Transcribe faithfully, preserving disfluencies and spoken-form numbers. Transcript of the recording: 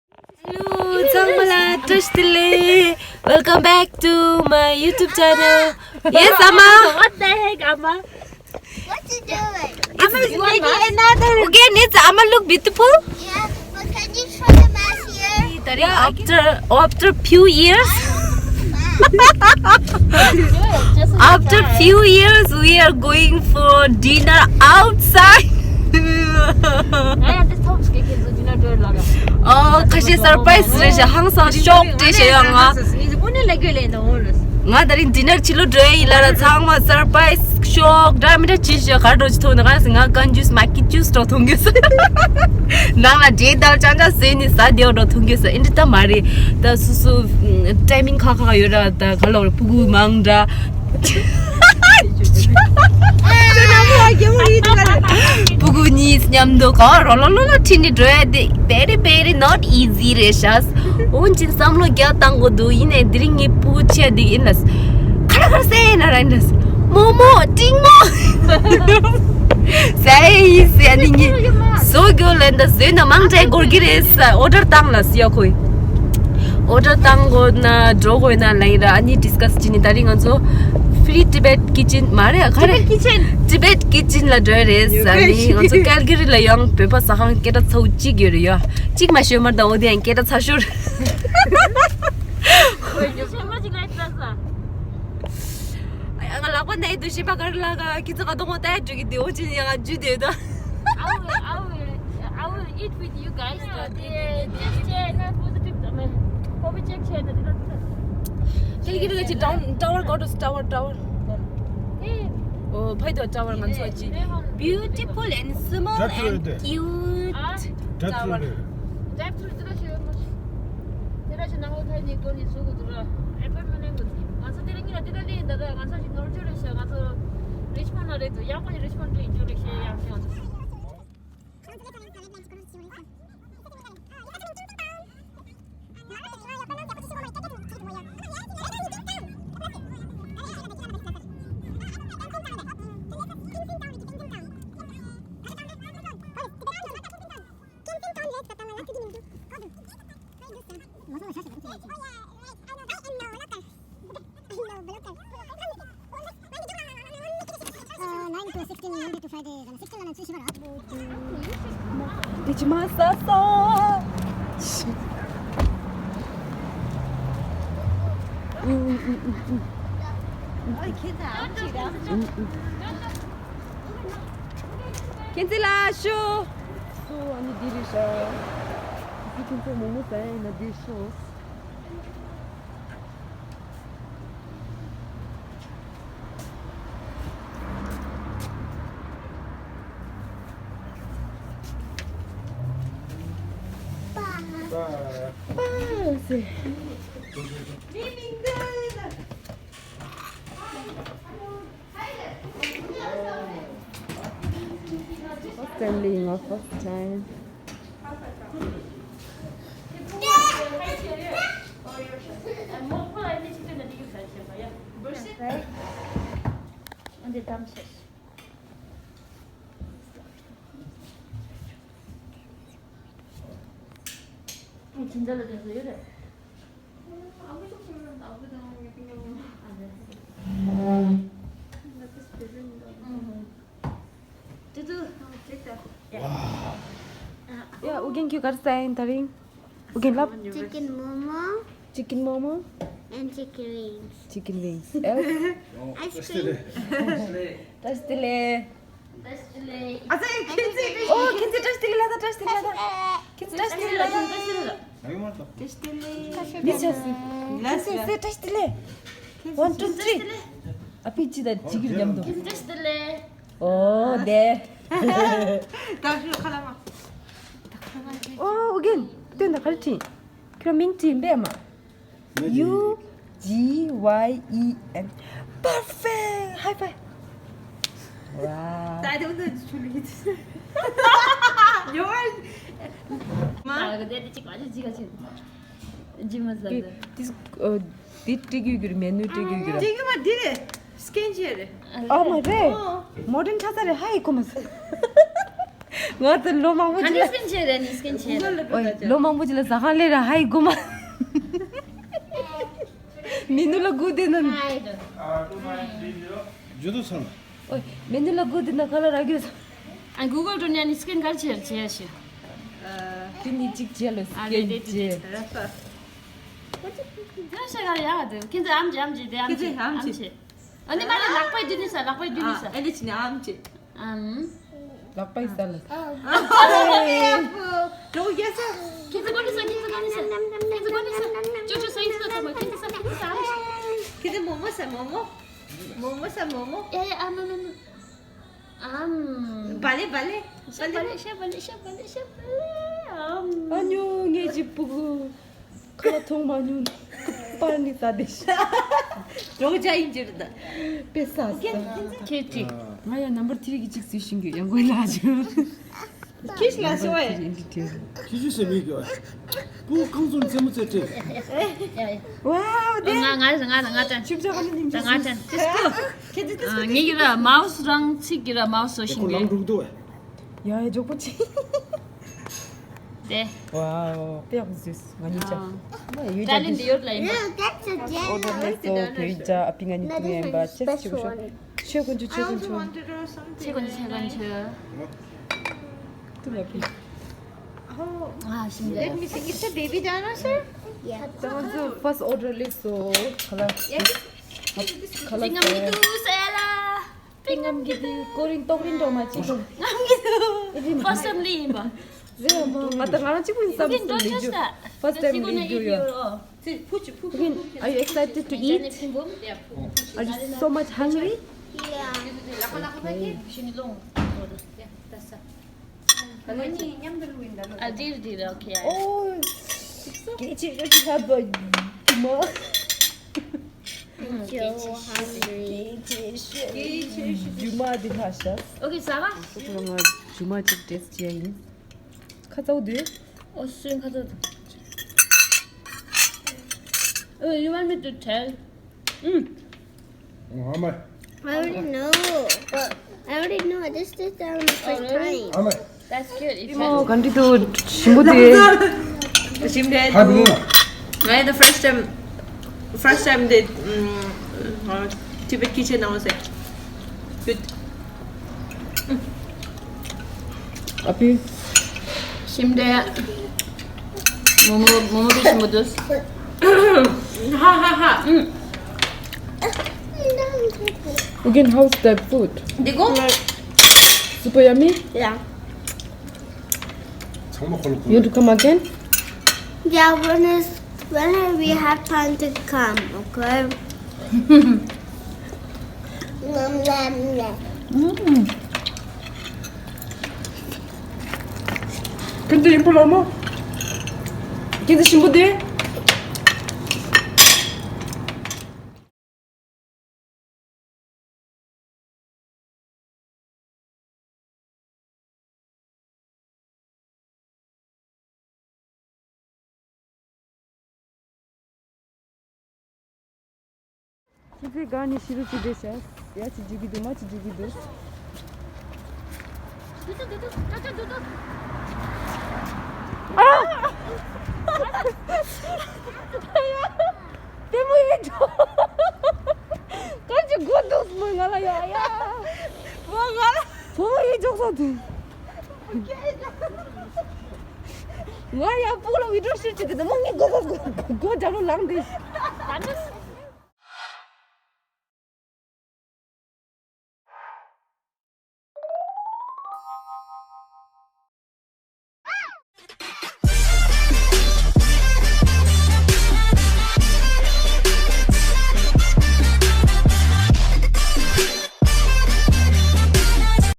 Hello, ཚང་མ་ལ་བཀྲ་ཤིས་བདེ་ལེགས། Welcome back to my YouTube channel. Yes, Amma. What the heck, Amma? What you doing? Amma is making another. Again, it's Amma look beautiful. Yeah, but can you show the mask here? After after few years. After few years, we are going for dinner outside. ཨོ་ཁ་ཤས་སར་པ་རའི་སི་རེད་ཤག་ཧང་སང་ཤོག་སྟེ་ཤག་ཡ་ང་། ང་ད་རིང་ཌི་ནར་ཕྱི་ལོགས་འགྲོ་ཡ་ཡིན་ལ་ར་ཚང་མ་སར་པ་རའི་སི་ཤོག་འདྲ་མི་འདྲ་ཅི་ཞིག་ག་འགྲོ་ཅི་ཐུབ་ན་ག་ཟེར་ང་ཀན་ཇུས་མ་ཀི་ཇུས་འགྲོ་ཐུང་གི་ཟེར། ནང་ལ་འབྲས་དང་ཅང་ཅང་ཟོས་ནི་ཟ་བདེ་བ་འགྲོ་ཐུང་གི་ཟེར། ཨིན་དྲི་ད་མ་རེད། ད་སུ་སུ་ཊའི་མིང་ཁག་ཁག་ཡོད་ར། ད་ག་ལ་བར་ཕྲུ་གུ་མང་འདྲ། ཕྲུ་གུ་གཉིས་མཉམ་དུ་ག་རོ་ལོ་ལོ་ལོ་ཁྲིད་ནས་འགྲོ་ཡ་དེ་very very not easy རེད་ཤག་འོན་ཅིག་བསམ་བློ་རྒྱག་བཏང་དགོས་འདུག་ཡིན་ནའི་དེ་རིང་ངའི་ཕྲུ་གུ་ཆེ་འདི་ཡིན་ལ། ཁ་ལ་ཁ་ལ་ཟེར་ན་ར་ཡིན་ལ། མོག་མོག་ཀྲིང་མོག་ཟེར་ཡིན་ཟེར་ནི་ངས་བཟོ་རྒྱུ་ལ་འདི་བཟོས་ན་མང་དྲགས་འགོར་གི་རེད་ཟེར་ཨོ་ཌར་བཏང་ལ་ཟེར་ཡ་ཁོས། ཨོ་ཌར་བཏང་དགོས་ན་འགྲོ་དགོས་ན་ལ་ཡིན་ར། ཨ་ནི་ཌིས་ཀ་སི་བྱེད་ནི། ད་རིང་ང་ཚོ་Free Tibet Kitchen མ་རེད་ག་རེད། Tibet Kitchen. Tibet Kitchen ལ་འགྲོ་ཡ་རེད་ཟེར་ནི། ང་ཚོ་ཀལ་ག་རི་ལ་ཡང་བོད་པ་ཟ་ཁང་སྐད་གྲགས་ཚ་བོ་གཅིག་ཡོད་རེད་ཡ། གཅིག་མ་ཤོད་མར་ད་འོ་དེ་ཡང་སྐད་གྲགས་ཚ་ཤོར། ང་ལག་པ་ནས་དུ་ཤེས་པ་ག་རེ་ལ་ག་ཁྱི་ཚོ་ག་དོང་བ་ལྟ་ཡ་འགྲོ་གི་འདུག་འོ་ཅི་ཡང་ཇུས་དེ་ད། I will, I will, I will eat with you guys. But just check, not positive. I mean, COVID check check. ཀལ་ག་རི་ལ་ཅི་ཊའོན་ཊའོར་གོ་ཊུ་ཊའོར་ཊའོར། ཨོ་ཕ་ཡི་དོ་ཊའོར་ང་ཚོ་ཅི། Beautiful and small and cute tower. Drive through དེ་ལ་ཞེས་ཡོད་མ། དེ་ལ་ཞེས་ནང་ལོ་ཐའི་ནས་ཀོ་ནས་བཟོ་དགོས་འདུག་ར། ཨེ་པོའིན་མེན་ལེན་དགོས་འདུག་ང་ཚོ་དེ་རིང་ཉིན་ལ་དེ་ལ་ལེན་ད་ལ་ང་ཚོ་ཞིག་ནོར་འཁྲུལ་རེད་ཤག་ང་ཚོ་རིཆ་མོན་ལ་རེད་འདུག་ཡང་པ་ཞིག་རིཆ་མོན་དུ་ཡིན་འཇུག་རེད་ཤག་ཡང་ཞིག་ང་ཚོ། Uh, nine to sixteen, Monday to Friday, then sixteen and three shiva. Did you must saw? ཁྱེད་ཚོ་ལ་ཤོག་སོ་ཨ་ནི་འདི་རེད་ཤག་ཁྱེད་ཚོ་མོག་མོག་ཟ་ཡ་ཡིན་ན་འདིར་ཤོག First time ལས་ཡིན་ང་། First time. ཡ་ཨུ་རྒྱན་ཁྱོད་ག་རེ་ཟ་ཡིན་ད་རིང་། ཨུ་རྒྱན་ལབ། Chicken momo. Chicken momo. And chicken wings. Chicken wings. Else? Ice cream. བཀྲ་ཤིས་བདེ་ལེགས། ཨ་ཙི་ཁྱེད་ཚོས་ཨོ་ཁྱེད་ཚོས་བཀྲ་ཤིས་བདེ་ལེགས་ལབ་ད། བཀྲ་ཤིས་བདེ་ལེགས་ལབ་ད། ཁྱེད་ཚོས་བཀྲ་ཤིས་བདེ་ལེགས་ལབ་ད། མི་ཆགས་སྲིད། ཁྱེད་ཚོས་བཀྲ་ཤིས་བདེ་ལེགས། One, two, three. ཨ་ཕི་ཅི་ད་ཅི་གིར་མཉམ་དུ། ཨོ་དེ། ད་ཤུ་ཁ་ལ་མ། ཨོ་ཨུ་རྒྱན་སྟོན་ད་ག་རེ་བྲིས། ཁྱོད་མིང་བྲིས་པས་མ། U G Y E N. Perfect. High five. Wow. ད་དུང་དུ་ཆུ་ལི། ཡོ། མ། ད་ག་དེ་དེ་ཅིག་ལ་ཅིག་ཅིག་ཅིག་ཇི་མ་ཟ་དེ། དེ་དེ་སྤྲད་རྒྱུ་གྱུར་མེ་ནུ་སྤྲད་རྒྱུ་གྱུར། སྤྲད་རྒྱུ་མ་དེ་རེད། སྐན་ཅི་རེད། ཨ་མ་རེད། མོ་ཌན་ཆགས་ས་རེད། ཧ་ཡི་གོ་མ་ཟ། ང་ཚོ་ལོ་མང་པོ་ག་ཅིག་ནས་ལ་སྐྱོན་བྱས་རེད་ནི་སྐྱོན་བྱས་རེད། ཨོ་ལོ་མང་པོ་ཅིག་ལ་ཟ་ཁང་ལས་ར་ཧའི་གོ་མ། མི་ནུ་ལ་གུ་དེ་ན། ཇུ་དུ་སང་། ཨོ་མི་ནུ་ལ་གུ་དེ་ན་ག་ལ་ར་གྱོད། ཨ་གུ་གལ་ཏུ་ནས་ནི་སྐྱོན་ག་རེ་བྱས་བྱས་ཤི། དེ་ནི་གཅིག་བྱས་ལ་ཨ་རེད་སྐྱོན་རེད་རེད་བྱས། རེད་ས། ཡ་ཤ་ག་རེ་ཡ་དེ་ཁྱེད་ཚོ་ཨམ་ཅི་ཨམ་ཅི་དེ་ཨམ་ཅི་ཁྱེད་ཚོ་ཨམ་ཅི། ཨ་ནི་མ་ལ་ལག་པའི་དུས་ནི་ས་ལག་པའི་དུས་ནི་ས། ཨ་ཨེ་ལེ་ཅི་ནི་ཨམ་ཅི། ཨམ། ལག་པའི་ས་ལ། ཨ་ཨ་ཨ་ཨ། ཁྱེད་ཚོ་གོ་ནི་ས་ཁྱེད་ཚོ་གོ་ནི་ས། ཁྱེད་ཚོ་གོ་ནི་ས། ཅོ་ཅོ་ས་ཡིན་ས་ཚོ་མ་ཁྱེད་ཚོ་ས་ཁྱེད་ཚོ་ས་ཨམ་ཅི། ཁྱེད་ཚོ་མོ་མོ་ས་མོ་མོ། མོ་མོ་ས་མོ་མོ། ཡ་ཡ་ཨ་མ་མ་མ། ཨམ། བ་ལེ་བ་ལེ། ཤ་བ་ལེ་ཤ་བ་ལེ་ཤ་བ་ལེ་ཤ་བ་ལེ་ཨམ། ཨ་ཉོ་ངེ་ཅི་པུ་གུ། ཁ་ལ་ཐོང་མ་ཉུང་། པར་ནི་ས་དེ་ཤ། རོགས་བྱ་ཡིན་ཅི་རེད་ད། པེ་ས་ས། ཁེ་ཅི། ང་ཡང་ནམ་བར་ཐི་རི་གི་གཅིག་སུས་ཤིང་གི་ཡང་གོ་ལ་ཅི། ཁྱི་ཞིག་ལ་སོ་ཨེ། ཁྱི་ཞིག་སེ་མི་གི་བ། པུ་གང་ཙམ་རྩེད་མོ་རྩེ་ཏེ། ཝའོ་དེ། ང་ང་ང་ང་ང་ཅན། ཆིབ་ཆ་ག་ནི་ཉིང་ང་ང་ཅན། ཁྱེད་ཚོ་ཨ་ངེད་ཀྱི་ར་མའོ་སི་རང་ཚིག་གི་ར་མའོ་སི་ཤིང་གི། ཡ་ཡ་ཇོག་པོ་ཆེ། དེ། ཝའོ་དཔེ་ཡག་པོ་བཟོས། ང་གཉིས་ཆ། ཨ། ཡོད་ཅག་ཏྲ་ལི་འདི་ཡོད་ལ་ཡིན་པ། ཨོ་ཌར་སླེབས་སོང་། བོད་ཡིག་ཅག་ཨ་ཕི་ང་གཉིས་ཐུག་ཡིན་པ་ཅེས་ཞུ་ཤོག་ཆོས་དཀོན་མཆོག་ཆོས་དཀོན་མཆོག་ཆོས་དཀོན་མཆོག་ཆོས་དཀོན་མཆོག་ཐུག་ལ་ཕི། ཨ་ཞིམ་རེད། Let me see. It's a baby dinosaur? Yeah. ད་ང་ཚོ་first order སླེབས་སོང་། ཁ་ལག་ཁ་ལག་སིང་ངམ་གི་འདུག་ཟེར་ལ། སིང་ངམ་གི་འདུག་ཀོ་རིན་ཏོག་རིན་འགྲོ་མ་ཅིག་ངམ་གི་འདུག First time ལི་ཡིན་པ། རེད་མ་ང་ད་ང་རང་གཅིག་པུ་ཡིན་བསམ་སོང་ལི་ཇུ། First time ལི་ཇུ་ཡོ། Are you excited to eat? Are you so much hungry? Yeah. ཨ་འདིར་འདིར། Okay. Oh, སྐད་ཆ་ཡོད་ཀྱི་ཧ་པ་མ། I'm so hungry. རྒྱུ་མ་འདི་ལྷ་ཤ། Okay, ཟ་བ། ང་རྒྱུ་མ་གཅིག་ཏེས་བྱས་ཡིན། ཁ་ཚ་བོ་འདུག་ཨོ་སུན་ཁ་ཚ་བོ་འདུག Oh, you want me to tell? Mm. Oh, how much? I already know. But I already know. I just did that on the first time. How much? That's good. If you ཨོ་ག་འདྲ་འདུག་ཞིམ་པོ་དེ། ཞིམ་རེད། ཧ་པི་ལུ། ང་ཡི་the first time, first time དེ། ཨམ། Tibet kitchen I was like, good. ཨ་ཕི། ཞིམ་རེད། མོ་མོ་མོ་མོ་དེ་ཞིམ་པོ་འདུག་ཧ་ཧ་ཧ། ཨམ། Again, how's the food? འདི་གོ། Super yummy? Yeah. ཚང་མ་ཁོ་ལ་ཁོ། You want to come again? Yeah, when is, when we have time to come, okay? Nom nom nom. ཁྱེད་ཚོ་ཡིན་པོ་ལོ་མོ། ཁྱེད་ཚོ་ཞིམ་པོ་དེ། ཁྱེད་ཚོའི་སྒང་ནས་ཤི་རུ་ཅི་བསྡད་ཤག་ཡ་ཅི་འཇིག་གི་འདུག་མ་ཅི་འཇིག་གི་འདུག་ཨ། ལྟད་མོ་ཡིན་འགྲོ། གར་གྱི་སྒོ་འདུག་མོ་ང་ལ་ཡ་ཡ། བོ་ང་ལ། བོ་ཡིན་འཇོག་ས་དུ། ང་ཡ་སྤུ་ལ་བི་ཌིའོ་ཤུཊ་བྱེད་དུ་མོ་ངའི་སྒོ་སྒོ་སྒོ་སྒོ་རྒྱབ་ལོ་ལངས་ཏེ།